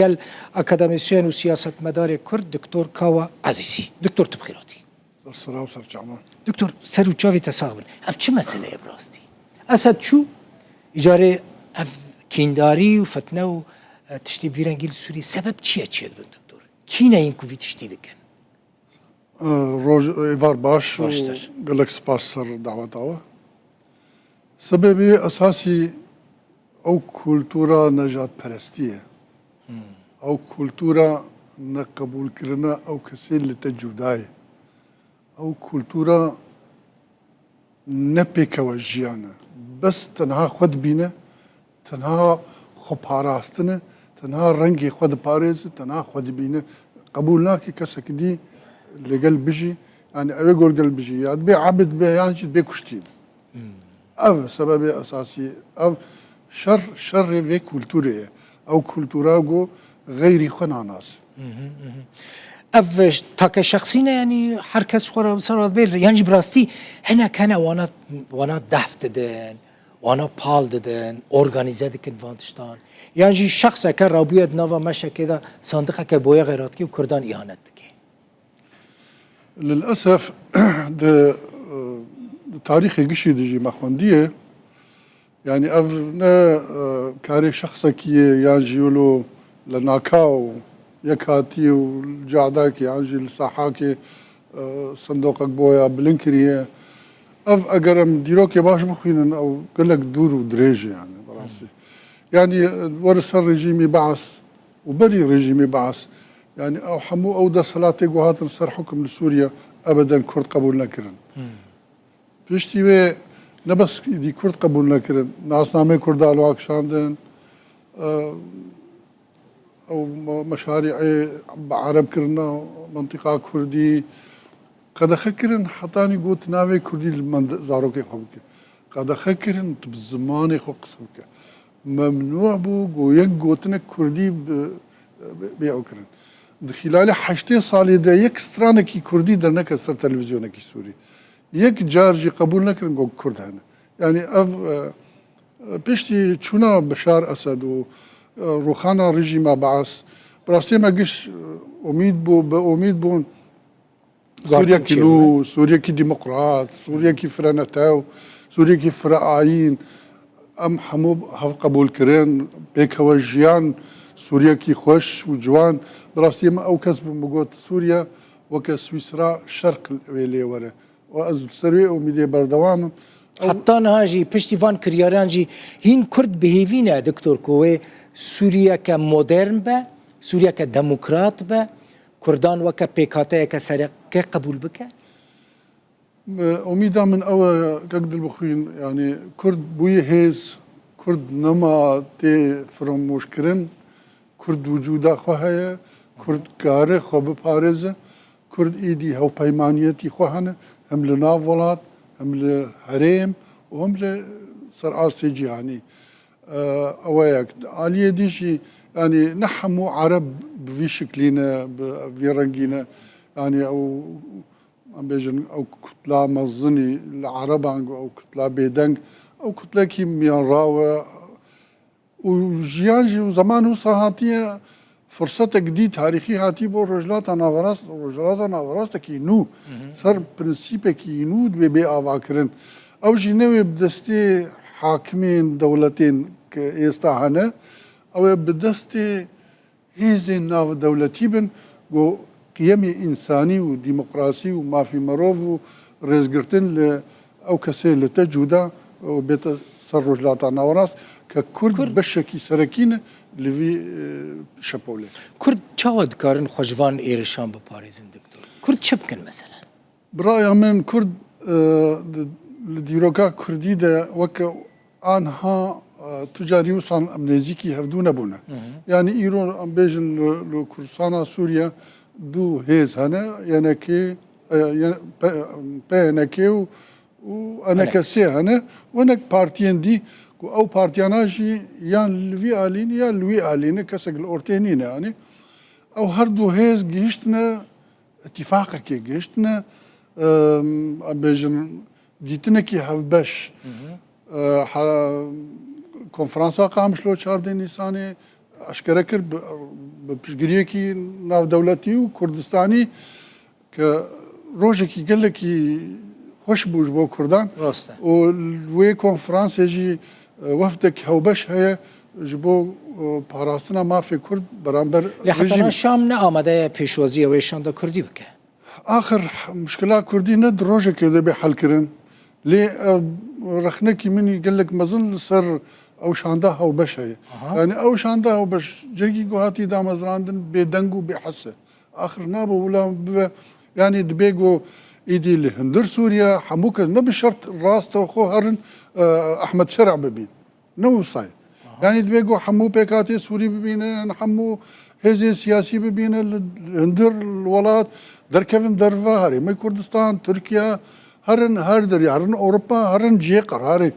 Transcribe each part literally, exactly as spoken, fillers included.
gel akademîsyen û siyasetmedarê Kurd Doktor Kawa Ezîzî. Doktor, tu bi xêr hatî. Ser sera û ser çavan. Doktor, ser û çavê te sax bin. Ev çi mesele ye bi rastî? Esed çû, îcarê ev kîndarî û fitne û, e, tiştê vî rengî li Sûriyê. Sebeb çi ye çêdibin, doktor? Kî ne yên ku vî tiştî dikin? E, roj, êvar baş û Baştir. Gelek spas ser daweta we. Sebebê esasî ew kultura nejadperestî ye. Hmm. Ew kultura neqebûlkirina ew kesê li te cuda ye. Ew kultura ne pêkewe jiyan e. Bes tenha xwe dibîne, tenha xwe parastine, tenha rengê xwe diparêze, tenha xwe dibîne. Qebûl nake kesek dî li gel bijî, yani ew ê gor gel bijî, ya dibê ebid be yan jî dibê kuştî be. Hmm. Ev sebebê esasî, ev şer, şerê vê kulturê ye. Ew kultura ku xeyrî xwe nanase. Mhm, mhm. Ev take şexsî ne, yanî her kes xwe re ser re dibê, yan jî bi rastî hinek hene wana, wana dehf didin, wana pal didin, organîze dikin van tiştan. Yan jî şexseke rabûye di nava meşekê de sandiqeke boyexê radikê û Kurdan îhanet dike. Lilesef di, di tarîxê gişî de jî me xwendiye. Yani ev ne, e, karê şexsekî ye yan jî wilo li naka û yek hatî û li cadakê yan jî li sahakê, e, sindoqek boya bilind kiriye. Ev eger em dîrokê baş bixwînin, ew gelek dûr û dirêj e yani, bi rastî. Yani, e, were ser rejîmî Baas û berî rejîmê Baas, yani ew hemû ew desthilatê ku hatin ser hukum li Sûriye ebeden Kurd qebûl nekirin. Hmm. Piştî wê ne bes dî Kurd qebûl nekirin, nasnameyê Kurda li wan kişandin, e, ew me-, meşarî'ê bi Ereb kirina, mentiqa Kurdî qedexe kirin, hetanî got navê Kurdî li mend-, zarokê xwe bike. Qedexe kirin, tu bi zimanê xwe qise bike. Memnû bû, go yek gotinek kurdî bi, bi, bê ew kirin. Di xîlalê heştê salê de yek stranekî kurdî derneket ser televîzyonekî sûrî. Yek car jî qebûl nekirin, go kurd hene. Yanî ev, e, piştî çûna Bişar Esed û, e, rûxana rejîma Baas, bi rastî me giş, e, umîd bû, bi umîd bûn. Sûriyekî nû, Sûriyekî demokrat, Sûriyekî firenetew, Sûriyekî fireayîn, em hemû hev qebûl kirin, pêkhewe jiyan, Sûriyekî xweş û ciwan. Bi rastî min ew kes bû, min got, Sûriye weke Swîsra şerq wê lê were. Û ez li ser wê umîdê berdewam im. Ew Heta niha jî piştî van kiryaran jî hîn Kurd bi hêvî ne, Doktor, ku wê Sûriyeke modern be, Sûriyeke demokrat be, Kurdan weke pêkhateyeke sereke qebûl bike? Umîda min ew e, kek Dilbixwîn, yanî Kurd bûye hêz, Kurd nema tê firomoşkirin, Kurd wicûda xwe heye, Kurd kare xwe biparêze, Kurd êdî hevpeymaniyetî xwe hene, hem li nav welat, hem li herêm û hem li ser astê cîhanî. Ew e yek. Aliyê dî jî, yanî ne hemû Ereb bi vî şiklî ne, bi vî rengî ne. Yanî ew, em bêjin, ew kutla mezinî li Ereban got, ew kutla bêdeng, ew kutlekî miyanraw e. Û jiyan jî û zeman wisa hatiye, firsetek dî tarîxî hatî bo Rojhilata Naverast, Rojhilata Naverastekî nû, ser prensîpekî nû dibê bê avakirin. Ew jî newê bi destê hakimên dewletên ku êsta hene, ew ê bi destê hêzên navdewletî bin, ku qiyemê însanî û demokrasî û mafî mirov û rêzgirtin li ew kesê li te cuda û bête ser Rojhilata Nawerast, ke Kurd Kurd beşekî serekî ne li vî, e, şepolê. Kurd çawa dikarin xwe ji van êrişan biparêzin, Doktor? Kurd çi bikin mesela? Bi raya min Kurd, e, di, li dîroka Kurdî de weke anha, e, tu carî wisa em nêzîkî hevdû nebûne. Hı hı. Yanî îro em bêjin li, li Kurdistana Sûriye du hêz hene, Y N K, e, Y-, P-, P N K û, û N K S hene, û hinek partiyên dî ku ew partiyana jî yan li vî alî ne, yan li wî alî ne, kesek li ortê nîne. Yanî ew her du hêz gihiştine îtîfaqekê, gihiştine, em, em bêjin, dîtinekî hevbeş. Hı hı. E, ha, konferansa Qamişlo çardeh Nîsanê, eşkere kir bi, bi piştgiriyekî navdewletî û Kurdistanî ke rojekî gelekî xweş bû ji bo Kurdan. Rast e. Û li wê konferansê jî, e, wefdek hewbeş heye ji bo, e, parastina mafê Kurd beramber Lê heta rejîmê. Niha Şam ne amade ye pêşwaziya wê şanda Kurdî bike. Axir muşkila Kurdî ne di rojekê de bê helkirin. Lê, e, rexnekî min î gelek mezin li ser ew şanda hewbeş heye. Aha. Yani ew şanda hewbeş cegî ku hatî damezrandin bêdeng û bêhes e. Axir nabe wila bibe, yani dibê ku êdî li hundir Sûriye hemû kes ne bi şert rastexwe herin, e, Ehmed Şer'a bibîn. Ne wisa ye. Aha. Yani dibê ku hemû pêkhatê Sûrî bibînin, hemû hêzên siyasî bibînin, li hundir welat derkevin derve, Herêmê Kurdistan, Tirkiye, herin her derê, herin Ewropa, herin cihê qerarê.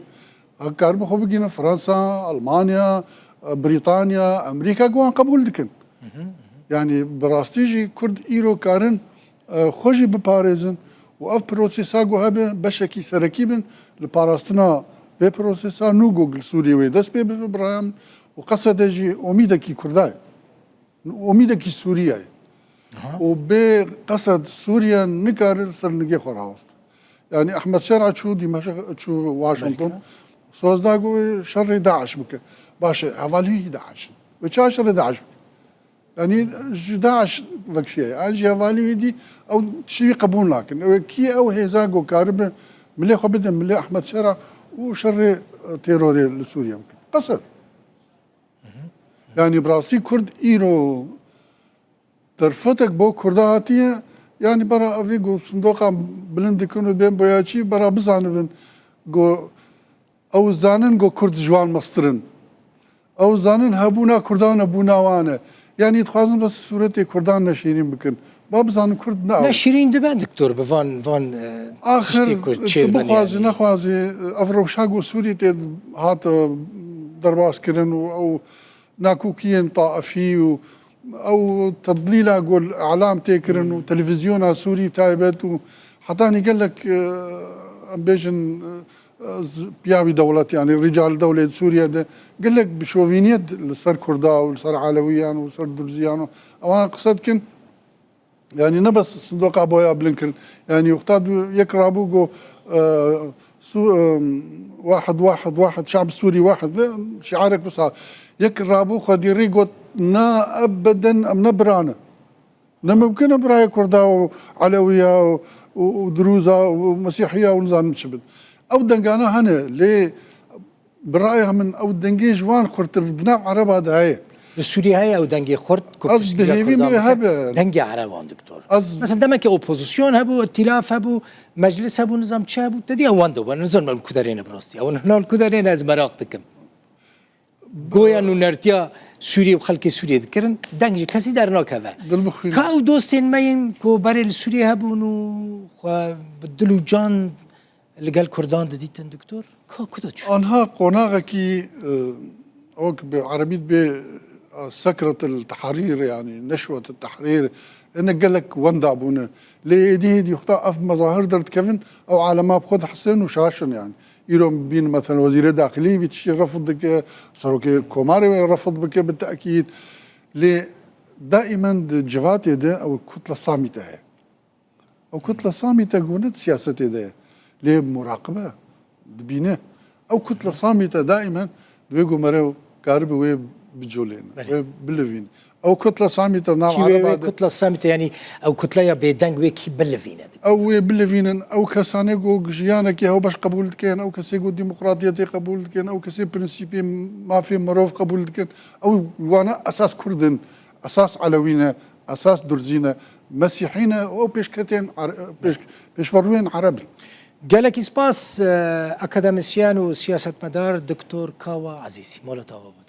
Karibin xwe bigihînin Fransa, Almanya, Brîtanya, Amerîka ku wan qebûl dikin. Hı hı, hı hı. Yani bi rastî jî Kurd îro karin, e, xwe jî biparêzin û ev prosesa ku hebe beşekî serekî bin li parastina vê prosesa nû ku li Sûriyê wê dest pê bibe, birayam û Qesede jî omîdekî Kurda ye. Omîdekî Sûriye ye. Aha. Û bê Qesed Sûriye nikare li ser nigê xwe rawest. Yani Ehmed Şer'a çû Dîmeşq, çû Washington. Belkî. Soz da ku şerê DAIŞ bike. Baş e, hevalî DAIŞ in. Wê çawa şerê DAIŞ bike? Yani ji DAIŞ vekişiye. An jî hevalî wî dî ew tiştî wî qebûl nakin. Ew kî ew hêza ku karibe milê xwe bide milê Ehmed Şer'a û şerê, e, terorê li Sûriye bikin. Qesed. Yani bi rastî Kurd îro derfetek bo Kurda hatiye, yani bera evê ku sindoqan bilind dikin û bên boyaçî, bera bizanibin ku ew zanin ku Kurd ji wan mestir in. Ew zanin hebûna Kurdan e, bûna wan e. Yani dixwazin bes sûretê Kurdan neşîrîn bikin. Ba bizanin Kurd ne ew. Neşîrîn dibe, doktor, bi van, van, e, Axir, tiştê ku tu çêdibe bixwazî, yani. Nexwazî, ev rewşa ku Sûrî tê hat, e, derbas kirin û ew nakokiyên taifî û ew tedlîla ku îlam tê kirin û Hmm. televîzyona Sûrî taybet û hetanî gelek, e, em bêjin, e, z-, piyawî dewlet, yani rîcal dewlê di Sûriye de gelek bi şovîniyet li ser Kurda û li ser Elewiyan û li ser Durziyan û ewan qise dikin. Yani ne bes sindoqa boya bilind kirin. Yani wexta du yek rabû got, e, su, e, wahid, wahid, wahid, şe'b Sûrî wahid, e, şiarek wisa. Yek rabû xwedî rî got, na ebeden em ne biran in. Ne mimkin e birayê Kurda û Elewiya û, û, û Dirûza û Mesîhiya û nizanim çi bin. Ew dengane hene, lê bi raya min ew dengê ji wan xurtir di nav Ereba de heye. Li Sûriyê heye ew dengê xurt ku Ez piştgiriya bi hêvî Kurdan min bike. Hebe. Dengê Ereban, doktor. Ez Mesela demekî opozisyon hebû, îtîlaf hebû, meclis hebû, nizam çi hebû, te dî ew wan de bû. Nizanim li ku derê ne bi rastî. Ew hina li ku derê ne ez meraq dikim. Goya nûnertiya Sûriyê û xelkê Sûriyê dikirin, deng ji kesî dernakeve. Dil bixwîne. Ka ew dostên me yên ku berê li Sûriyê hebûn û xwe bi dil û can li gel Kurdan didîtin, doktor? Ka ku de çûn? Anha qonaxekî, e, wek bi erebî dibê, e, sekretil tehrîr, yani neşwetil tehrîr, ene gelek wenda bûne. Lê êdî hêdî xwe ev mezahir derdikevin, ew alema bi xwe dihsin û şaş in yani. Îro bîn mesela Wezîrê Daxilî vî tiştî refd dike, Serokê Komarê wê refd bike bi tekîd. Lê daimen di civatê de ew kutle samîte heye. Ew kutle samîte ku ne di siyasetê de ye. Lê muraqibe dibîne. Ew kutle samîte daimen divê ku merew karibe wê bicolêne, Belê. Wê bilivîne. Ew kutle samîte nav Kî wê, Ereba wê de kutla samîte, yanî ew kutleya bêdeng wê kî bilivîne? Ew wê bilivînin, ew kesanê ku jiyanekî hewbeş qebûl dikin, ew kesê ku demokratiyetê qebûl dikin, ew kesê prensîpê mafê mirov qebûl dikin, ew wana esas Kurd in, esas Elewî ne, esas Durzî ne, Mesîhî ne, ew pêşketên Are-, pêş-, pêşverûyên Ereb in. Gelekî spas, e, akademisyen û siyasetmedar Doktor Kawa Ezîzî. Mala te ava bo.